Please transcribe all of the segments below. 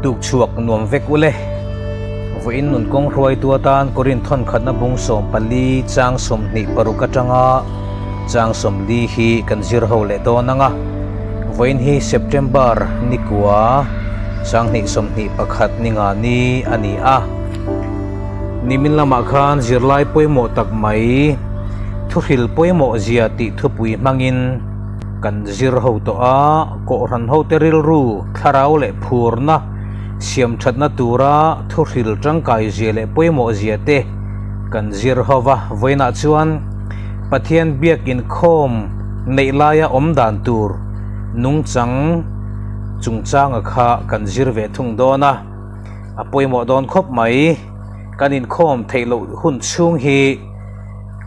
Tuk chhuak nuam vek ule. Vawiin nun kawng hruaitu atan Korin thawn khatna bung 14 chang 26 atanga chang 40 hi kan zir ho leh dawn ang a. Vawiin hi September nikua 2021 ni nga ni a ni a. Nimin lamah khan zirlai pawimawh tak mai thuhril pawimawh zia tih thupui hmangin kan zir ho tawh a, Kohhran hote rilru, thlarau leh phurna siam thatna tura thuhril tangkai zia leh pawimawh zia te kan zir ho va. Vawiinah chuan Pathian biak inkhawm neih laia awm dan tur nungchang chungchanga kha kan zir ve thung dawn a, a pawimawh dawn khawp mai. Kan inkhawm theih loh hun chhung hi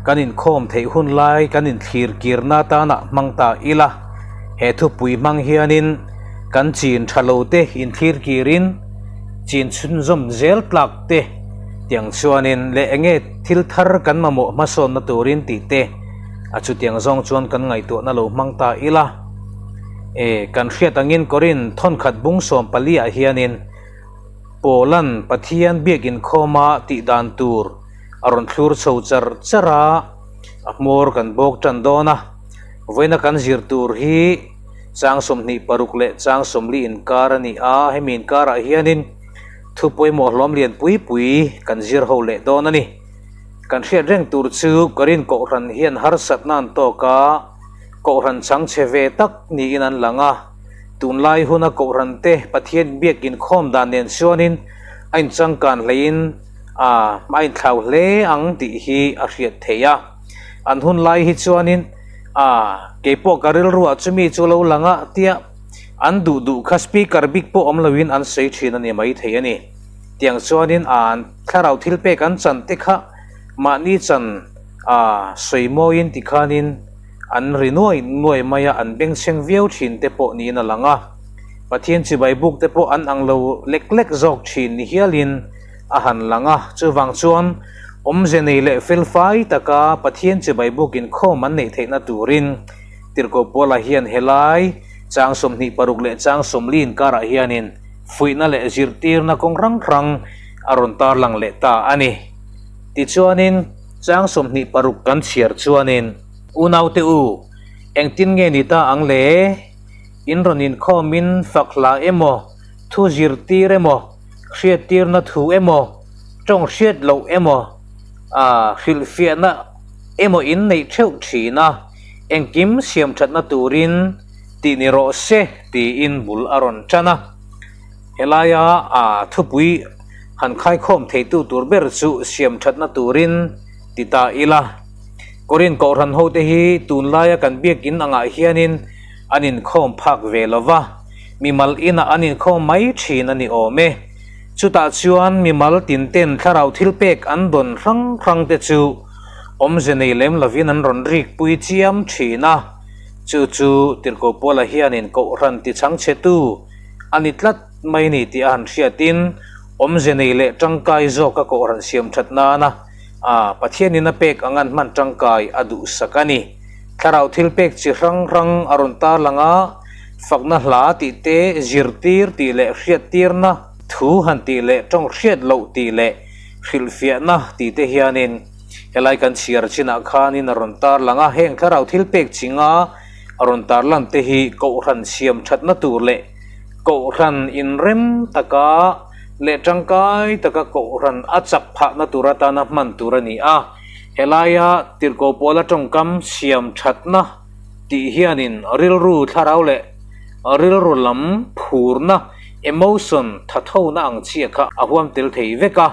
kan inkhawm theih hun lai kan inthlir kirna atana hmang ta ila. He thupui hmang hianin kan chin tha lo te inthlir kirin chin chhunzawm zel tlak te tiang chuanin leh enge thil thar kan mamawh hmasawnna turin tih te a chutiang zawng chuan kan ngaihtuahna lo hmang ta ila. E, kan hriat angin Korin thawnkhat bung 14 ah hianin Pawlan Pathian biak inkhawma tih dan tur a rawn thlur chho char char a, a hmawr kan bawk tan dawn a. Vawiina kan zir tur hi chang 26 leh chang 40 inkar a ni a, hemi inkarah hianin thu pawimawh hlawm lian pui pui kan zir ho leh dawn a ni. Kan hriat reng tur chu Korin Kohhran hian harsatna an tawk a, Kohhran changchhe ve tak niin an lang a, tunlai huna Kohhran te Pathian biak inkhawm dan nen chuanin a inchangkan hleiin a a inthlau hle ang tih hi a hriat theih a. An hun lai hi chuanin a keipawh ka rilruah chumi chu lo lang a tia an duh duh kha speaker bik pawh awm loin an sawi thin a ni maithei a ni. Tiang chuanin an thlarau thil pek an chan te kha mahni chan a sawi mawiin tikhanin an ri nuai nuai mai a, an bengchheng viau thin te pawh niin a lang a. Pathian chibai buk te pawh an ang lo lek lek zawk thin ni hialin a han lang a. Chuvang chuan awmze nei leh felfai taka Pathian chibai buk inkhawm an neih theihna turin Tirhkoh Paula hian helai chang 26 leh chang 40 inkarah hianin fuihna leh zirtirna kawng hrang hrang a rawn tarlang leh ta a ni. Tichuanin chang 26 kan chhiar chuanin, Unaute u, engtin nge ni ta ang le? In rawn inkhawmin fak hla emaw, thu zirtir emaw, hriattirna thu emaw, tawng hriat loh emaw, a hrilhfiahna emaw in neih theuh thin a, engkim siam thatna turin tih ni rawh se tiin bul a rawn tan a. Helaia a thupui han khaikhawm theitu tur ber chu siam thatna turin ti ta ila. Korin Kohhran hote hi tunlaia kan biakin angah hianin an inkhawm phak ve lo va, mimal inah an inkhawm mai thin a ni awm e. Chutah chuan mimal tinten thlarau thil pek an dawn hrang hrang te chu awmze nei lem lovin an rawn rik pui chiam thin a. Chu chu Tirhkoh Paula hianin Kohhran tichhangchhetu a ni tlat mai ni tih a han hriatin awmze nei leh tangkai zawka Kohhran siam that nana a Pathianin a pek ang an hman tangkai a duhsak a ni. Thlarau thil pek chi hrang hrang a rawn tarlang a, fakna hla tih te, zirtir tih leh hriattirna thu han tih leh tawng hriat loh tih leh hrilhfiahna tih te hianin helai kan chhiar chinah khanin a rawn tarlang a, heng thlarau thil pek chi nga a rawn tarlan te hi Kohhran siam thatna tur leh Kohhran inrem taka leh tangkai taka Kohhran a chak phahna tur atana hman tur a ni a. Helaia Tirhkoh Paula tawngkam siam thatna tih hianin rilru thlarau leh rilru lam phurna, emotion, thathona ang chiah kha a huam tel thei vek a.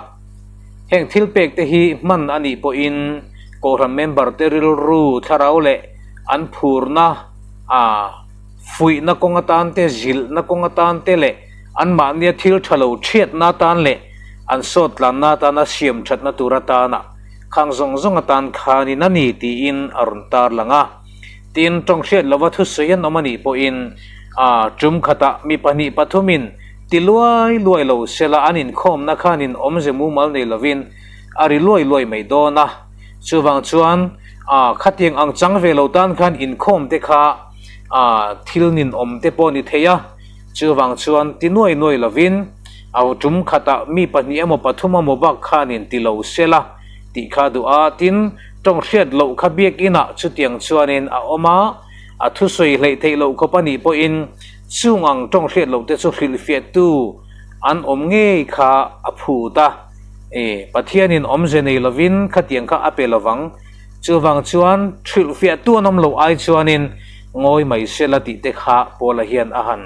Heng thil pek te hi hman a nih pawhin Kohhran member te rilru thlarau leh an phurna a fuihna kawng atan te, zilhna kawng atan te leh Anmahnia thil tha lo thiatna atan leh an sawt tlanna atana siam thatna tur atana khang zawng zawng atan khanin a ni tiin a rawn tarlang a. Tin, tawng hriat lova thusawi an awm a nih pawhin a tum khatah mi pahnih pathumin ti luai luai lo sela an inkhawmna khanin awmze mumal nei lovin a ri luai luai mai dawn a. Chuvang chuan a khatiang ang chang ve lo tan khan inkhawm te kha a thil ninawm te pawh ni thei a. Chuvang chuan ti nuai nuai lovin. A tum khatah mi pahnih emaw pathum emaw bak khanin ti lo sela tih kha duh a, tin, tawng hriat loh kha biakinah chutiang chuanin a awm a, a thusawi hleih theih loh khawp a nih pawhin chung ang tawng hriat loh te chu hrilhfiahtu an awm ngei kha a phut a. E, Pathianin awmze nei lovin khatiang kha a pe lovang. Chuvang chuan hrilhfiahtu an awm loh ai chuanin ngawi mai sela tih te kha Paula hian a han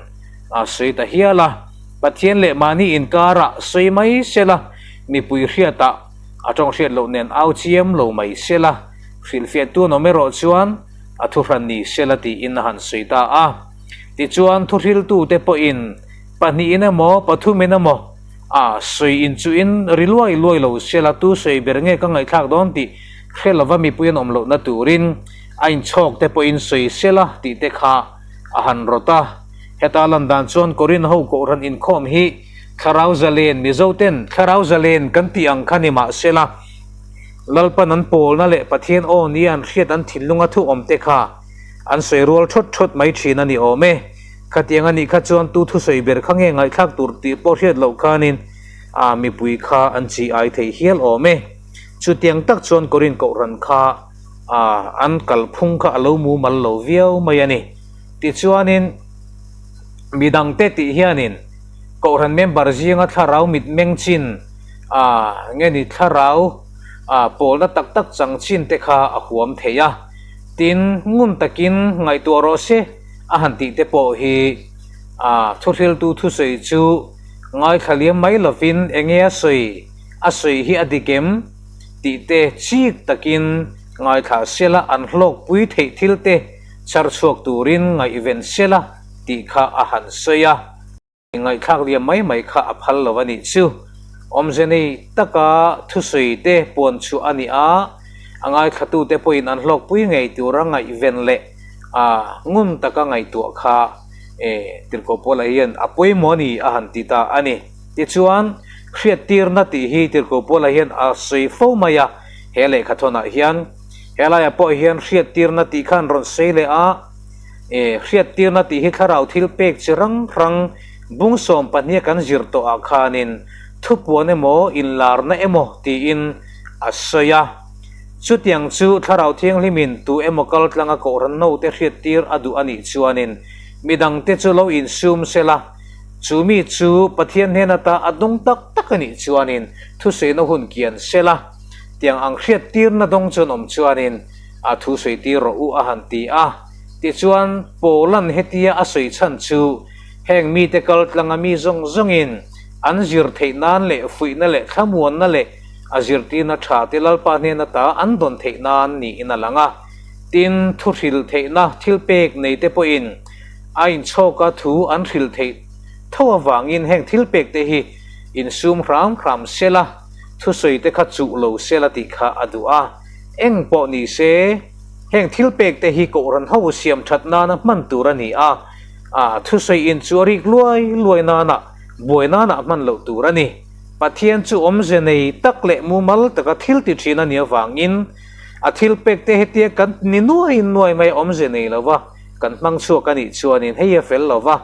sawi ta hial a. Pathian leh mahni inkarah sawi mai sela, mipui hriatah a tawng hriat loh nen au chiam lo mai sela, hrilhfiahtu an awm erawh chuan a thuhran ni sela tiin a han sawi ta a. Tichuan thuhriltute pawhin pahnihin emaw pathumin emaw a sawi inchuhin ri luai luai lo sela tu sawi ber nge ka ngaihthlak dawn tih hre lova mipui an awm lohna turin a inchhawk te pawhin sawi sela tih te kha a han rawt a. Heta lan dan chuan Korin ho kohhran inkhawm hi Thlarau Zalen Mizo ten Thlarau Zalen kan tih ang kha ni mah sela Lalpan an pawlna leh Pathian aw nia an hriat an thinlunga thu awm te kha an sawi rual thawt thawt mai thin a ni awm e. Khatiang a nih kha chuan tu thusawi ber kha nge ngaihthlak tur tih pawh hriat loh khanin a mipui kha an chi ai thei hial awm e. Chutiang tak chuan Korin kohhran kha a an kalphung kha a lo mumal lo viau mai a ni. Tichuanin midangte tih hianin kohhran member zinga thlarau mitmeng chin a nge ni thlarau a pawlna tak tak chang chin te kha a huam thei a. Tin, ngun takin ngaihtuah rawh se a han tih te pawh hi a thuhriltu thusawi chu ngaithla liam mai lovin enge a sawi, a sawi hi a dik em tih te chik takin ngaithla sela an hlawkpui theih thil te chhar chhuak turin ngaihven sela tih kha a han sawi a. Ngaihthlak liam mai mai kha a phal lo a nih chu. Awmze nei taka thusawi te puan chhuah a ni a, a ngaithlatute pawhin an hlawkpui ngei tura ngaihven leh a ngun taka ngaihtuah kha e Tirhkoh Paula hian a pawimawh a ni a han ti ta a ni. Tichuan, hriattirna tih hi Tirhkoh Paula hian a sawi fo mai a, he lehkhathawnah hian. Helaiah pawh hian hriattirna tih khan rawn sawi leh a. E, hriattirna tih hi thlarau thil pek chi rang rang bung 12 kan zir tawh ah khanin thupuan emaw inlarna emaw tiin a sawi a. Chutiang chu thlarau thianghlimin tu emaw kal tlanga kohhran note hriattir a duh a nih chuanin midangte chu lo insum sela, chu mi chu Pathian hnen ata a dawng tak tak a nih chuanin thusawiina hun kian sela, tiang ang hriattirna dawng chuan awm chuanin A thu sawi tir rawh u a han ti a. Tichuan, Paula'n hetia a sawi chhan chu heng mite kal tlanga mi zawng zawngin an zir theih nan leh fuihna leh thlamuanna leh a zirtirna tha te Lalpa hnen ata an dawn theih nan niin a lang a. Tin, thu hrilh theihna thil pek nei te pawhin a inchhawka thu an hrilh theih tho avangin heng thil pek te hi insum hram hram sela, thusawi te kha chuh lo sela tih kha a duh a. Eng pawh ni se, heng thil pek te hi kohhran ho siam that nana hman tur a ni a, a thusawi in chu a rik luai luai nana buai nana hman loh tur a ni. Pathian chu awmze nei tak leh mumal taka thil ti thin a nih avangin a thil pek te hetia kan ni nuai nuai mai awmze nei lova kan hmang chhuak a nih chuanin hei a fel lova,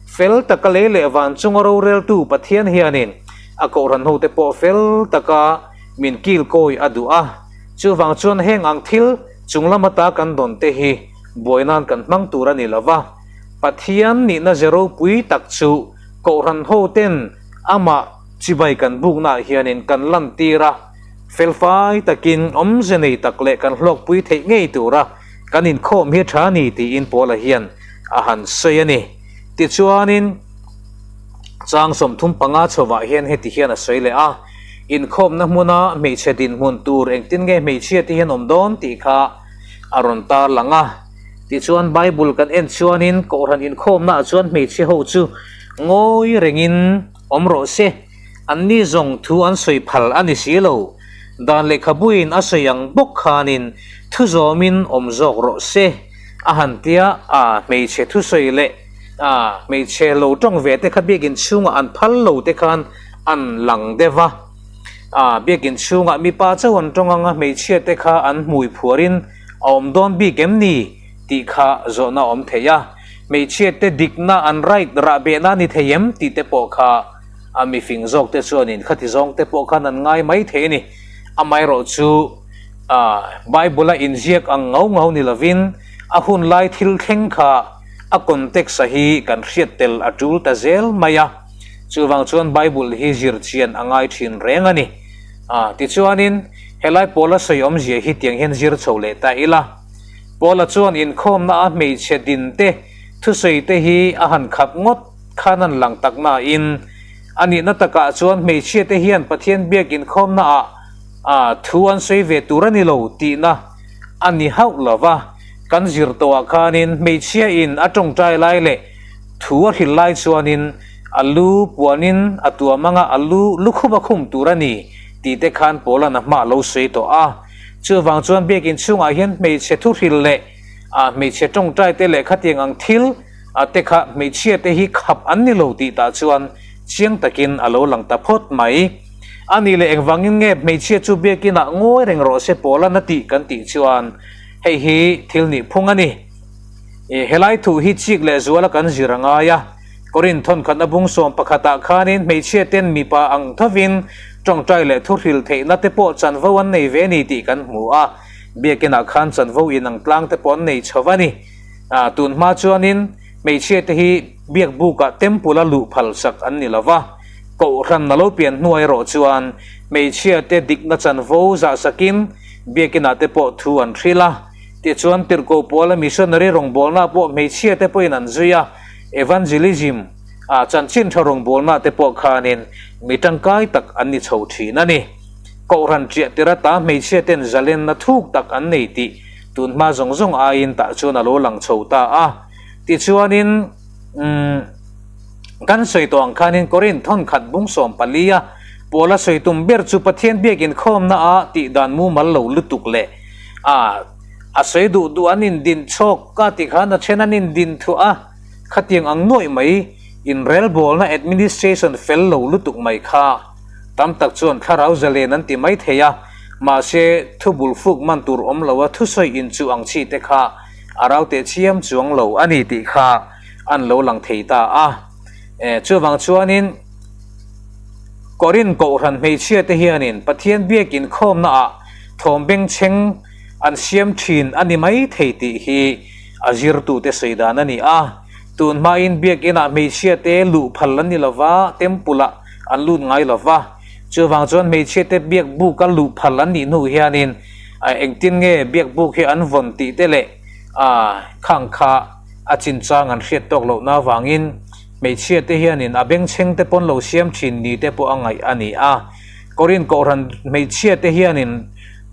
fel taka lei leh van chunga roreltu Pathian hianin a kohhran hote pawh fel taka Min kil kawi a duh a, chuvang chuan heng ang thil chung lam ata kan dawn te hi buai nan kan hmang tur a ni lo va. Pathian nihna ze ropui tak chu Kohhran ho ten amah chibai kan buknaah hianin kan lantir a, felfai takin awmze nei tak leh kan hlawkpui theih ngei tura kan inkhawm hi tha ni tiin Paula hian a han sawi a ni. Tichuanin chang 35 chhovah hian heti hian a sawi leh a. Inkhawmna hmuna hmeichhe dinhmun tur engtin nge hmeichhia te hian awm dawn tih kha a rawn tar lang a. Tichuan Bible kan en chuanin Kohhran inkhawmnaah chuan hmeichhe ho chu ngawi rengin awm rawh se, anni zawng thu an sawi phal a ni si lo. Dan lehkhabuin a sawi ang bawk khanin thu zawmin awm zawk rawh se a han tia a, hmeichhe thusawi leh a hmeichhe lo tawng ve te kha biakin chhungah an phal lo te khan an lang deuh va, a biakin chhungah mipa chauh an tawng anga hmeichhia te kha an hmui phuarin a awm dawn bik em ni tih kha zawhna a awm thei a, hmeichhia te dikna an right rah behna a ni thei em tih te pawh kha A mifing zawk te chuanin khati zawng te pawh khan an ngai mai thei a ni. Amaherawhchu, Bible-a inziak ang ngau ngau ni lovin a hun lai thil thleng kha a context-a hi kan hriat tel a tul ta zel mai a. Chuvang chuan Bible hi zir chian a ngai thin reng a ni. Tichuanin, helai Paula sawi awmzia hi tiang hian zir chho leh ta ila. Paula chuan inkhawmna a hmeichhe dinte thusawi te hi a han khap ngawt khan an lang tak nain, a nihna takah chuan hmeichhia te hian Pathian biak inkhawmna ah thu an sawi ve tur a ni lo tihna a ni hauh lo va. Kan zir tawhah khanin hmeichhia in a tawngtai lai leh thu a hrilh lai chuanin a lu puanin a tuam anga a lu lukhum a khum tur a ni tih te khan Paula'n a hma a lo sawi tawh a. Chuvang chuan biakin chhungah hian hmeichhe thu hrilh leh hmeichhe tawngtai te leh khatiang ang thil a te kha hmeichhia te hi khap an ni lo tih tah chuan chiang takin a lo lang ta phawt mai. A nih leh engvangin nge hmeichhia chu biakinah ngawi reng rawh se Paula'n a tih kan tih chuan hei hi thil nih phung a ni. I helai thu hi chik leh zuala kan zir a ngai a, Korinth thawnkhatna bung sawm pakhatah khanin hmeichhia ten mipa ang thovin tawngtai leh thuhril theihna te pawh chanvo an nei ve a ni tih kan hmu a, biakinah khan chanvo inang tlang te pawh an nei chho a ni. Tun hma chuanin hmeichhia te hi biakbukah temple a luh phal sak an ni lo va, kohhran a lo pian hnuai erawh chuan hmeichhia te dikna chanvo zah sakin biakinah te pawh thu an hrilh a. Tichuan Tirhkoh Paula missionary rawngbawlna pawh hmeichhia te pawhin an zui a, evangelism ah chanchin tha rawngbawlna te pawh khanin mi tangkai tak an ni chho thin a ni. Kohhran chiah tir ata hmeichhia ten zalenna thuk tak an nei tih tunhma zawng zawng aiin tah chuan a lo lang chho ta a. Tichuanin umm kan sawi tawh ang khanin Korinth thawnkhat bung 14 a Paula sawi tum ber chu Pathian biak inkhawmna ah tihdan mumal lo lutuk leh A, a sawi duh duh an indin chhawk ka ti khan a then an indin thuah a, khatiang ang nuaih mai inrelbawlna administration fel lo lutuk mai kha tam tak chuan thlarau zalen an ti mai thei a, mahse thu bul fuk man tur awm lo a thusawi inchuh ang chi te kha a rau teh chiam chuang lo a ni tih kha an lo lang thei ta a. E, chuvang chuanin Korinth Kohhran hmeichhia te hianin Pathian biak inkhawmna ah Thawm bengchheng an siam thin a ni mai thei tih hi a zirtute sawi dan a ni a. Tun hmain biakinah hmeichhia te luh phal an ni lo va, temple ah an lut ngai lo va. Chuvang chuan hmeichhia te biak buka luh phal an nih hnu hianin engtin nge biak buk hi an vawn tih te leh khang kha a chinchang an hriat tawk lohna avangin hmeichhia te hianin a bengchheng te pawn lo siam thin ni te pawh a ngaih a ni a. Korinth Kohhran hmeichhia te hianin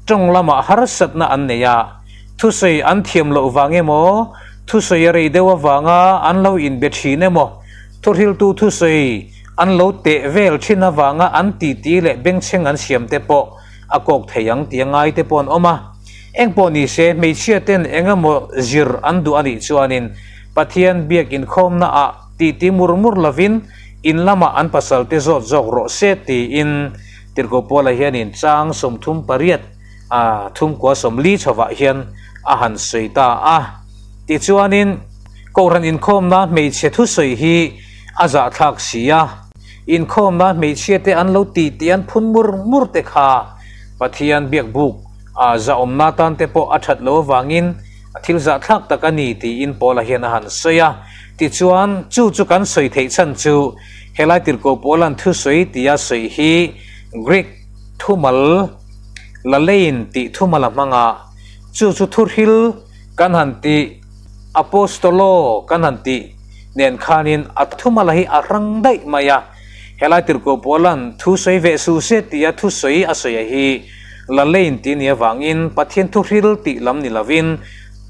tawng lamah harsatna an nei a, thusawi an thiam loh vang emaw, thusawi a rei deuh avanga an lo inbe thin emaw, thuhriltu thusawi an lo teh vel thin avanga an titi leh bengchheng an siam te pawh a kawk thei ang tih a ngai te pawh an awm a. Engpawh ni se, hmeichhia ten engemaw zir an duh a nih chuanin Pathian biak inkhawmna ah titi mur mur lovin In lamah an pasalte zawt zawk rawh se tiin Tirhkoh Paula hianin chang 38 a thumkua 40 chhovah hian a han sawi ta a. Tichuanin Kohhran inkhawmna hmeichhe thusawi hi a zahthlak si a, inkhawmna hmeichhiate an lo tih tih an phun mur mur te kha Pathian biakbuk a zahawmna tan te pawh a that lo avangin A thil zahthlak tak a ni tiin Paula hian a han sawi a. Tichuan, chu chu kan sawi theih chhan chu helai tirhkoh Paula'n thusawi tia sawi hi Greek thumal lalein tih thumal a hmang a, chu chu thuhril kan han tih, apostolo kan han tih nen khanin a thumal hi a hrang daih mai a. Helai tirhkoh Paula'n thusawi veh suh se tia thusawi a sawi a hi Lalein tih ni avangin Pathian thuhril tih lam ni lovin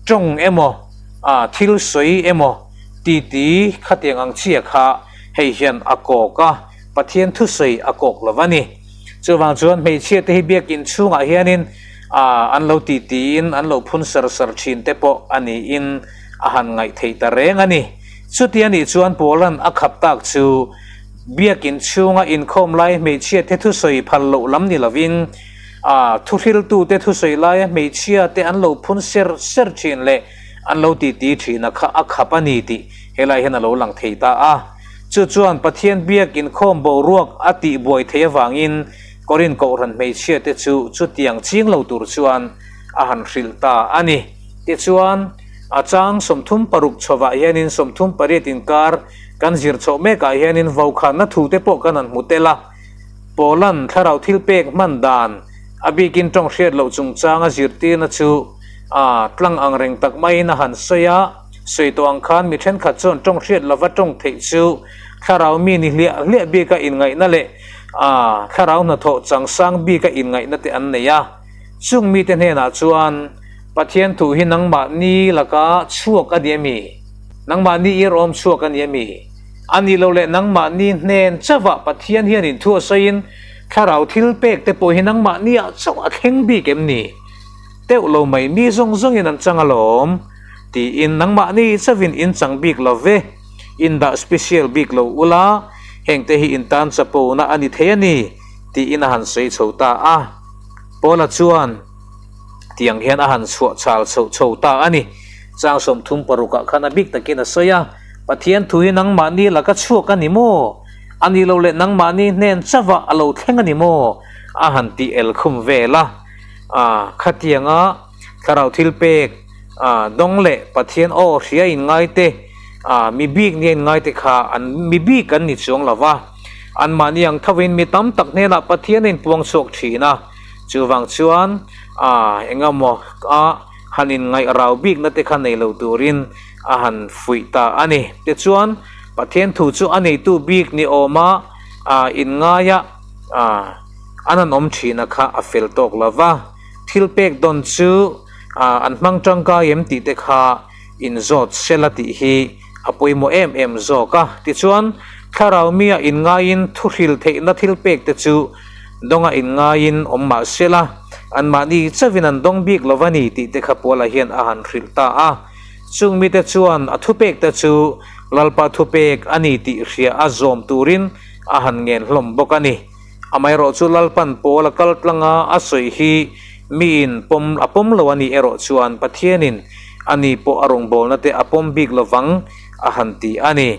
tawng emaw, a thil sawi emaw titi khatiang ang chia kha hei hian a kawk a, Pathian thusawi a kawk lo a ni. Chuvang chuan hmeichhia te hi biakin chhungah hianin a an lo titiin an lo phun sar sar thin te pawh a niin a han ngaih theih ta reng a ni. Chuti a nih chuan Paula'n a khap tak chu Biakin chhunga inkhawm lai hmeichhia te thusawi phal loh lam ni lovin, a thuhriltute thusawi laia hmeichhia te an lo phun ser ser thin leh an lo titi thin a kha a khap a ni tih helai hian a lo lang thei ta a. Chu chuan Pathian biak inkhawm boruak a tihbuai theih avangin Korin Kohhran hmeichhiate chu chutiang ching lo tur chuan a han hrilh ta a ni. Tichuan, a chang 36 chhovah hianin 38 inkar kan zir chhoh mekah hianin vokhanna thute pawh kan han hmu tel a. Paula'n thlarau thilpek hman dan a bikin tawng hriat loh chungchanga zirtirna chu a tlang ang reng tak maiin a han sawi a. Sawi tawh ang khan mi thenkhat chuan tawng hriat lova tawng theih chu thlarau mi ni hliah hliah bika inngaihna leh a thlarau hnathawh changsang bika inngaihna te an nei a. Chung mite hnenah chuan, Pathian thu hi nangmahni laka chhuak a ni a mi? Nangmahni irawm chhuak a ni a mi? A nih loh leh nangmahni hnen chauhah Pathian hian inthu a sawiin thlarau thil pek te pawh hi nangmahniah chauh a thleng bik em ni? Teuh lo mai mi zawng zawngin an chang alawm tiin nangmahni chauhin in chang bik lo ve, in dah special bik lo ula, hengte hi in tan chapona a ni thei a ni tiin a han sawi chho ta a. Paula chuan tiang hian a han chhuah chal chhoh chho ta a ni. Chang 36 ah khan a bik takin a sawi a, Pathian thu hi nangmahni laka chhuak a ni maw? A nih loh leh nangmahni hnen chauhah a lo thleng a ni maw? A han tih el khum vel a. A, khatianga thlarau thil pek, a, dawng leh Pathian aw hria inngai te, a, mi bik nia inngai te kha an mi bik an ni chuang lo va. Anmahni ang thovin mi tam tak hnenah Pathian a inpuang chhuak thin a. Chuvang chuan, a, engemaw a han inngaih rau bikna te kha nei lo turin a han fuih ta a ni. Tichuan, Pathian thu chu a neitu bik ni awma a inngaia a an han awm thina kha a fel tawk lo va. Thil pek dawn chu an hmang tangkai em tih te kha inzawt sela tih hi a pawimawh em em zawk a. Tichuan, thlarau mia inngaiin thuhril theihna thil pek te chu dawnga inngaiin awm mah sela, anmahni chauhin an dawng bik lo va ni tih te kha Paula hian a han hrilh ta a. Chung mite chuan a thupek te chu Lalpa thupek a ni tih hria a zawm turin a han ngen hlawm bawk a ni. Amaherawh chu Lalpan Paula kal tlanga a sawi hi miin pawm a pawm lo a nih erawh chuan Pathianin a ni pawh a rawngbawlna te a pawm bik lovang a han ti a ni.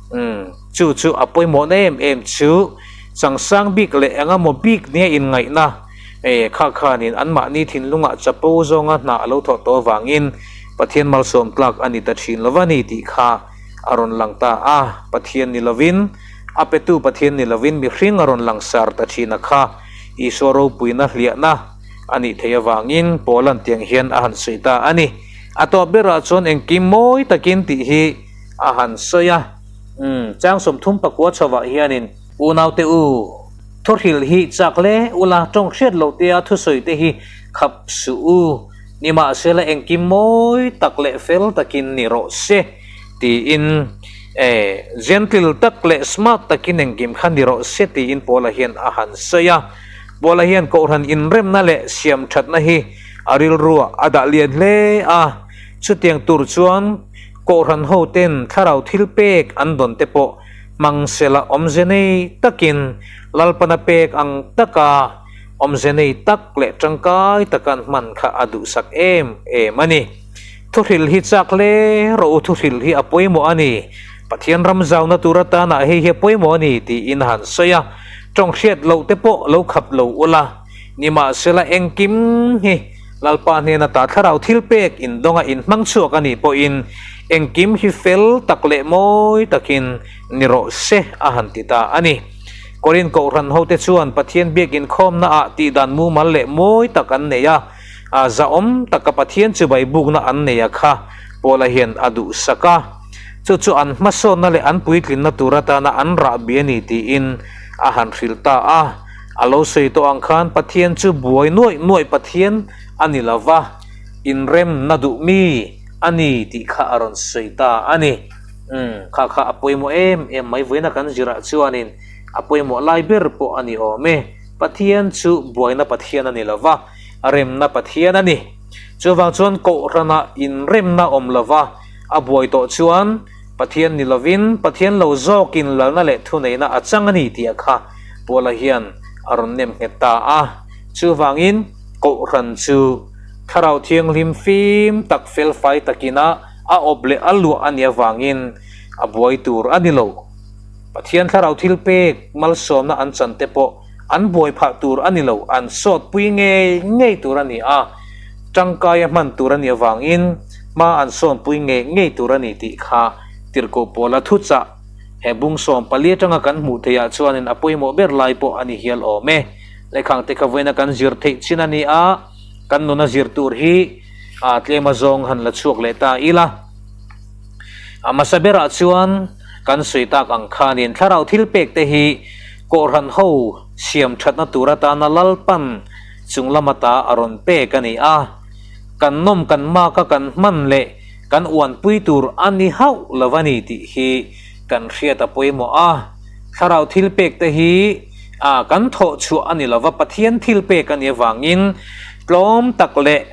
Umm, chu chu a pawimawhna em em chu changsang bik leh engemaw bik nia inngaihna e kha khanin anmahni thinlungah chapo zawnga hna a lo thawh tawh avangin Pathian malsawm tlak a ni ta thin lova ni tih kha a rawn lang ta a. Pathian ni lovin, a petu Pathian ni lovin mihring a rawn lang sar ta thin a kha Isua ropuina hliahna a nih theih avangin Paula'n tiang hian a han sawi ta a ni. A tawp berah chuan engkim mawi takin tih hi a han sawi a. Umm, chang 39 chhovah hianin. Unaute u, thuhrilh hi chak hle ula, tawng hriat loh tea thusawi te hi khap suh u, nimahsela engkim mawi tak leh fel takin ni rawh se, tiin e, gentle tak leh smart takin engkim kha ni rawh se tiin Paula hian a han sawi a. Paula hian Kohhran inremna leh siam thatna hi a rilruah a dah lian hle a, chutiang tur chuan Kohhran hoten thlarau thil pek an dawn te pawh hmang sela awmze nei takin Lalpana pek ang taka awmze nei tak leh tangkai taka an hman kha a duhsak em em a ni. Thuhril hi chak hle rawh u, thuhril hi a pawimawh a ni, Pathian ram zauna tur atana hei hi a pawimawh a ni tiin a han sawi a, tawng hriat loh te pawh lo khap lo ula, nimahsela engkim hi Lalpa hnena ta thlarau thil pek indawnga inhmang chhuak a nih pawhin engkim hi fel tak leh mawi takin ni rawh se a han ti ta a ni. Korin Kohhran hote chuan Pathian biak inkhawmnaah tihdan mumal leh mawi tak an nei a, a zahawm taka Pathian chibai bukna an nei a kha Paula hian a duhsak a. Chu chu an hmasawnna leh an puitlinna tur atana an rahbi a ni tiin a han hrilh ta a. A lo sawi tawh ang khan Pathian chu buai nuaih nuaih Pathian a ni lo va, inremna duh mi a ni tih kha a rawn sawi ta a ni. Umm, kha kha a pawimawh em em mai vawiina kan zirah chuanin a pawimawh lai ber pawh a ni awm e. Pathian chu buaina Pathian a ni lo va, remna Pathian a ni. Chuvang chuan Kohhranah inremna awm lo va a buai tawh chuan Pathian ni lovin Pathian lo zawkin lalna leh thuneihna a chang a ni tih a kha Paula hian a rawn nem nghet ta a. Chuvangin Kohhran chu Thlarau Thianghlim fim tak felfai takina a awp leh a luah a nih avangin a buai tur a ni lo. Pathian thlarau thil pek malsawmna an chan te pawh an buai phah tur a ni lo, an sawtpui ngei ngei tur a ni a, tangkaia hman tur a nih avangin hma an sawnpui ngei ngei tur a ni tih kha Tirhkoh Pawla thuchah he bung 14 atanga kan hmuh theihah chuanin a pawimawh ber lai pawh a ni hial awm e. Lehkhang te kha vawiina kan zir theih chin a ni a, kan nuna zir tur hi tlema zawng han la chhuak leh ta ila. A hmasa berah chuan kan sawi tak ang khanin thlarau thil pek te hi Kohhran ho siam thatna tur atana Lalpan chung lama ta a rawn pek a ni a. Kan nawm kan mak a kan hman leh kan uanpui tur a ni hauh lo a ni tih hi kan hriat a pawimawh a. Thlarau thil pek te hi a kan thawh chhuah a ni lova Pathian thil pek a nih avangin tlawm tak leh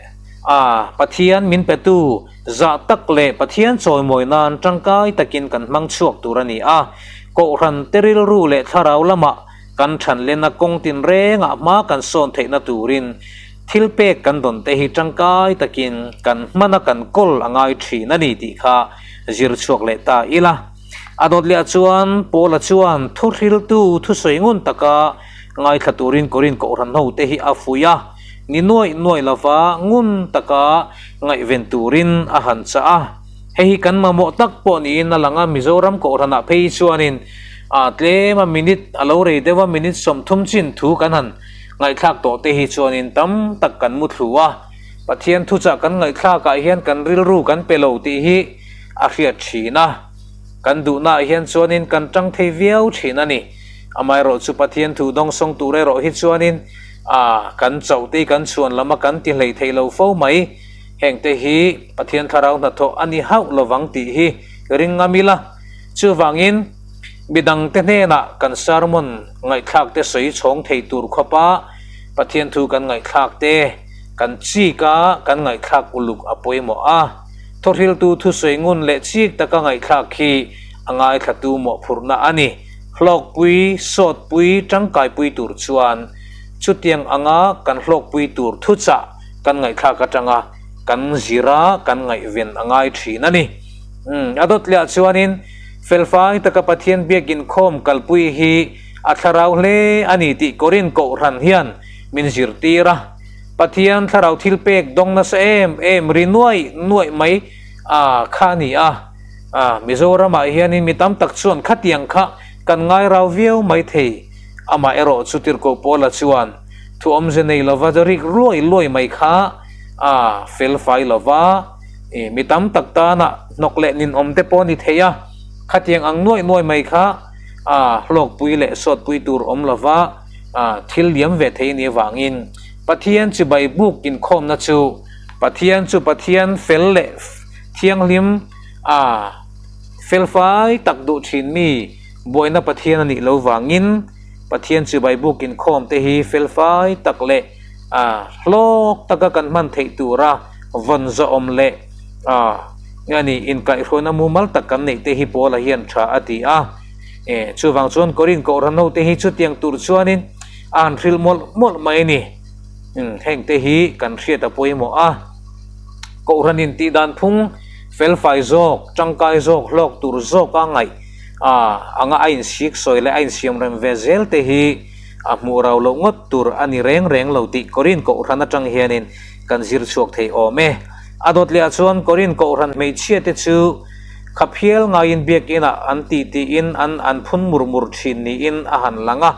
a Pathian min petu Zah tak leh Pathian chawimawi nan tangkai takin kan hmang chhuak tur a ni a, Kohhran te rilru leh thlarau lamah kan thanlenna kawng tinrengah hma kan sawn theihna turin thil pek kan dawn te hi tangkai takin kan hmana kan kawl a ngai thin a ni tih kha zir chhuak leh ta ila. A dawt leh ah chuan Paula chuan thuhriltu thusawi ngun taka ngaithla turin Korinth Kohhran hote hi a fuih a, ni nuaih nuaih lova ngun taka ngaihven turin a han chah a. Hei hi kan mamawh tak pawh niin a lang a, Mizoram Kohhranah phei chuanin a tlem a minute a lo rei deuh a, minute 30 chin thu kan han ngaihthlak tawh te hi chuanin tam tak kan muthlu a, Pathian thuchah kan ngaihthlakah hian kan rilru kan pe lo tih hi a hriat thin a, kan duhnaah hian chuanin kan tang thei viau thin a ni. Amaherawh chu Pathian thu dawngsawng tur erawh hi chuanin a kan chauh te hi kan chhuan lam a kan ti hlei thei lo fo mai. Hengte hi Pathian thlarau hnathawh a ni hauh lovang tih hi ring ngam ila. Chuvangin midangte hnenah kan sermon ngaihthlak te sawi chhawng thei tur khawpa Pathian thu kan ngaihthlak te kan chik a, kan ngaihthlak uluk a pawimawh a. Thawhriltu thusawi ngun leh chik taka ngaihthlak hi a ngaithlatu mawhphurhna a ni. Hlawkpui, sawtpui, tangkaipui tur chuan chutiang anga kan hlawkpui tur thuchah kan ngaihthlak atanga kan zira kan ngaihven a ngai thin a ni. Umm, a dawt leh ah chuanin felfai taka Pathian biak inkhawm kalpui hi a thlarau hle a ni tih Korinth Kohhran hian min zirtir a. Pathian thlarau thil pek dawng nasa em em ri nuaih nuaih mai a kha a ni a. A, Mizoramah hianin mi tam tak chuan khatiang kha kan ngai rau viau mai thei. Amah erawh chu Tirhkoh Paula chuan thu awmze nei lova rik luai luai mai kha a fel fai lova, i mi tam tak tana hnawk leh ninawm te pawh a ni thei a, khatiang ang nuaih nuaih mai kha a hlawkpui leh sawtpui tur awm lova, a thil liam ve thei ni avangin Pathian chibai buk inkhawmna chu Pathian chu Pathian fel leh thianghlim a felfai tak duh thin mi buaina Pathian a nih lo vangin Pathian chibai buk inkhawm te hi felfai tak leh a hlawk taka kan hman theih tura vawn zawhawm leh a nge ni inkaihhruaina mumal tak kan neih te hi Paula hian tha a ti a. E, chuvang chuan Korinth Kohhran hote hi chutiang tur chuanin a han hrilh mawlh mawlh mai a ni. Umm, hengte hi kan hriat a pawimawh a. Kohhranin tihdan phung felfai zawk, tangkai zawk, hlawk tur zawka ngaih a anga a insik sawi leh a insiamrem ve zel te hi a hmuh rau loh ngawt tur a ni reng reng lo tih Korinth Kohhran atang hianin kan zir chhuak thei awm e. A dawt leh ah chuan Korinth Kohhran hmeichhia te chu Khaphial ngaiin biakinah an ti tiin an an phun mur mur thin niin a han lang a,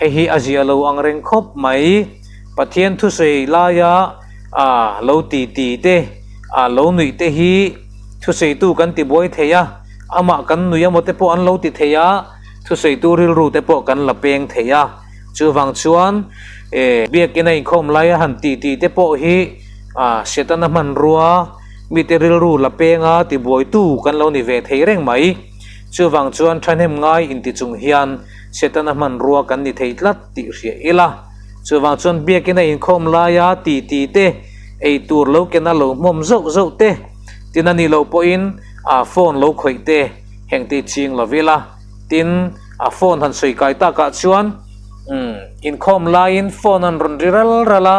hei hi a zia lo ang reng khawp mai. Pathian thusawi laia a lo ti ti te, a lo nuih te hi thusawitu kan ti buai thei a, amah kan nui emaw te pawh an lo ti thei a, thusawitu rilru te pawh kan la peng thei a. Chuvang chuan e biakin a inkhawm laia han ti ti te pawh hi a Setana hmanrua, Mite rilru la penga tibuaitu kan lo ni ve thei reng mai. Chuvang chuan thahnem ngai inti chung hian Setana hmanrua kan ni thei tlat tih hria ila. Chuvang chuan biakin a inkhawm laia ti ti te, ei tur lo kena lo hmawm zauh zauh te, tin a nih loh pawhin a phone lo khawih te heng te ching lo ila. Tin, a phone han sawi kai takah chuan umm inkhawm laiin phone an rawn ri ral ral a,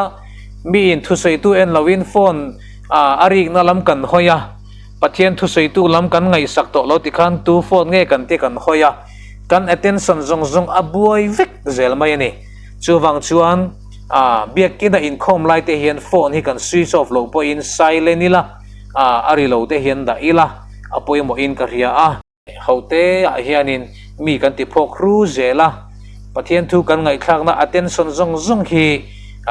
miin thusawitu en loin phone A, a rikna lam kan hawi a, Pathian thusawitu lam kan ngaihsak tawh lo tikhan tu phone nge kan ti kan hawi a. Kan attention zawng zawng a buai vek zel mai a ni. Chuvang chuan ah biakina inkhawm lai te hian phone hi kan switch off loh pawhin silent ila, ah a ri lo te hian dah ila a pawimawhin ka hria a. Hote ah hianin mi kan ti phawk hru zel a, Pathian thu kan ngaihthlakna attention zawng zawng hi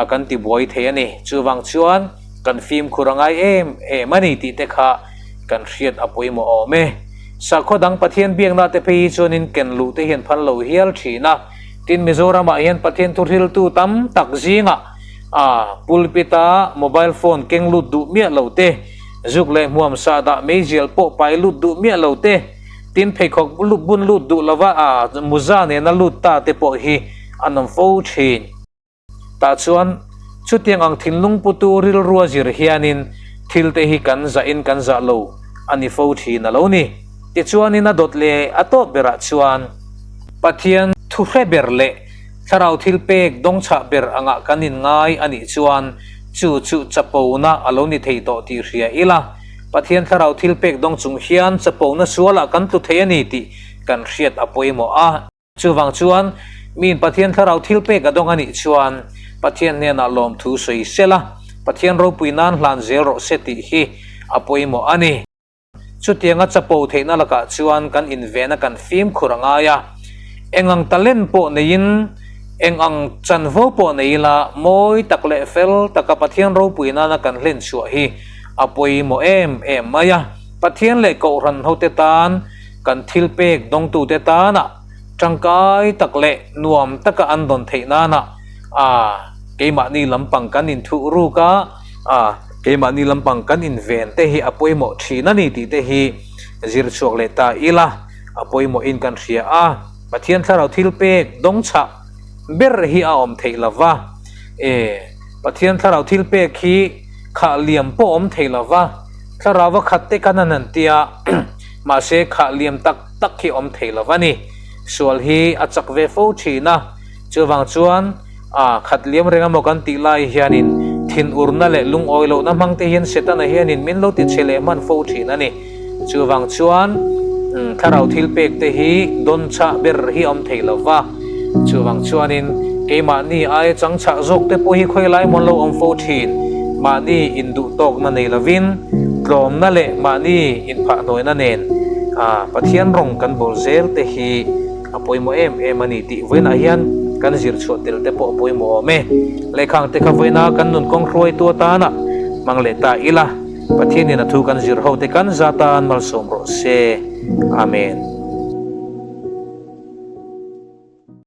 kan ti buai thei a ni. Chuvang chuan kan fimkhur a ngai em em a ni tih te kha kan hriat a pawimawh awm e. Sakhaw dang Pathian biakna te phei hi chuanin ken luh te hian phal lo hial thin a. Tin Mizoramah hian Pathian thu hriltu tam tak zingah a pulpit-a mobile phone keng lut duh miah lo te, zuk leh hmuam sah dah meizial pawh pai lut duh miah lo te, tin pheikhawk bun lut duh lova a muza nena lut ta te pawh hi an awm fo thin. Tah chuan chutiang ang thinlung putu rilrua zir hianin thil te hi kan zahin kan zah lo a ni fo thin a lo ni. Tichuanin a dawt leh a tawp berah chuan Pathian thu hre ber leh thlarau thil pek dawngchhah ber angah kan inngai a nih chuan chu chu chapona a lo ni thei tawh tih hria ila, Pathian thlarau thil pek dawng chung hian chapona sualah kan tlu thei a ni tih kan hriat a pawimawh a. Chuvang chuan, miin Pathian thlarau thil pek a dawng a nih chuan, Pathian hnenah lawmthu sawi sel a, Pathian ropui nan hlan zel rawh se tih hi a pawimawh a ni. Chutianga chapo theihna lakah chuan kan invena kan fimkhur a ngai a. Eng ang talent pawh neiin, eng ang chanvo pawh nei ila, mawi tak leh fel taka Pathian ropui nana kan hlen chhuah hi a pawimawh em em mai a. Pathian leh Kohhran hote tan Kan thil pek dawngtute tana tangkai tak leh nuam taka an dawn theih nana a keimahni lampang kan inthuh ruk a, a keimahni lampang kan inven te hi a pawimawh thin a ni tih te hi zir chhuak leh ta ila a pawimawhin kan hria a. Pathian thlarau thil pek dawngchhah ber hi a awm theih lova, e Pathian thlarau thil pek hi khah liam pawh awm thei lova, thlarau a khat te khan an han tia. Mahse khah liam tak tak hi awm thei lo a ni. Sual hi a chak ve fo thin a, chuvang chuan a khat liam reng emaw kan tih lai hianin thinurna leh lungawi lohna hmang te hian Setana hianin min lo ti chhe leh hman fo thin a ni. Chuvang chuan thlarau thil pek te hi dawn chah ber hi awm thei lo va, chuvang chuanin keimahni aia chang chah zawk te pawh hi khawilai mawn lo awm fo thin, mahni induhtawkna nei lovin, Tlawmna leh mahni inphahhnuaina nen Pathian rawng kan bawl zel te hi a pawimawh em em a ni tih vawiinah hian kan zir chhuah tel te pawh a pawimawh awm e. Lehkhang te kha vawiina kan nun kawng hruaitu atana hmang leh ta ila, Pathianin a thu kan zir ho te kan za tan malsawm rawh se. Amen.